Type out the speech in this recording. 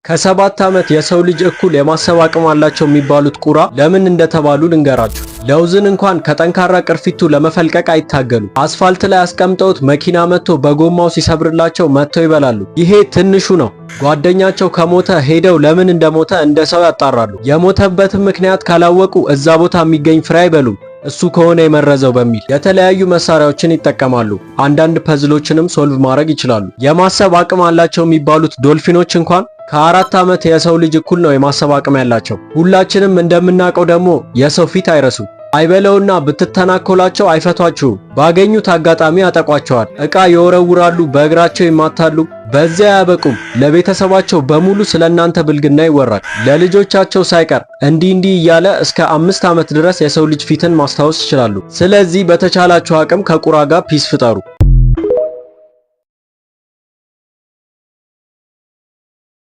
ከ7 ዓመት የሰው ልጅ እኩል የማሰብ አቅም አላቸው የሚባሉት ቁራ ለምን እንደተባሉ ልንገራችሁ። ለውዝን እንኳን ከጠንካራ ቅርፊቱ ለመፈልቀቅ አይታገሉም። አስፋልት ላይ አስቀምጠውት መኪና መጥቶ በጎማው ሲሰብርላቸው መጥተው ይበላሉ። ይሄ ትንሹ ነው። ጓደኛቸው ከሞተ ሄደው ለምን እንደሞተ እንደ ሰው ያጣራሉ። የሞተበትን ምክንያት ካላወቁ እዛ ቦታ የሚገኝ ፍሬ አይበሉም፣ እሱ ከሆነ የመረዘው በሚል የተለያዩ መሳሪያዎችን ይጠቀማሉ። አንዳንድ puzzle ኦችንም solve ማድረግ ይችላሉ። የማሰብ አቅም አላቸው የሚባሉት ዶልፊኖች እንኳን ከ4 ዓመት የሰው ልጅ እኩል ነው የማሰብ አቅም ያላቸው። ሁላችንም እንደምናውቀው ደግሞ የሰው ፊት አይረሱም። አይበለውና ብትተናኮላቸው አይፈቷችሁም። ባገኙት አጋጣሚ ያጠቋቸዋል። ዕቃ ይወረውራሉ፣ በእግራቸው ይማታሉ። በዚያ አያበቁም። ለቤተሰባቸው በሙሉ ስለ እናንተ ብልግና ይወራል። ለልጆቻቸው ሳይቀር እንዲህ እንዲህ እያለ እስከ 5 ዓመት ድረስ የሰው ልጅ ፊትን ማስታወስ ይችላሉ። ስለዚህ በተቻላችሁ አቅም ከቁራ ጋር peace ፍጠሩ።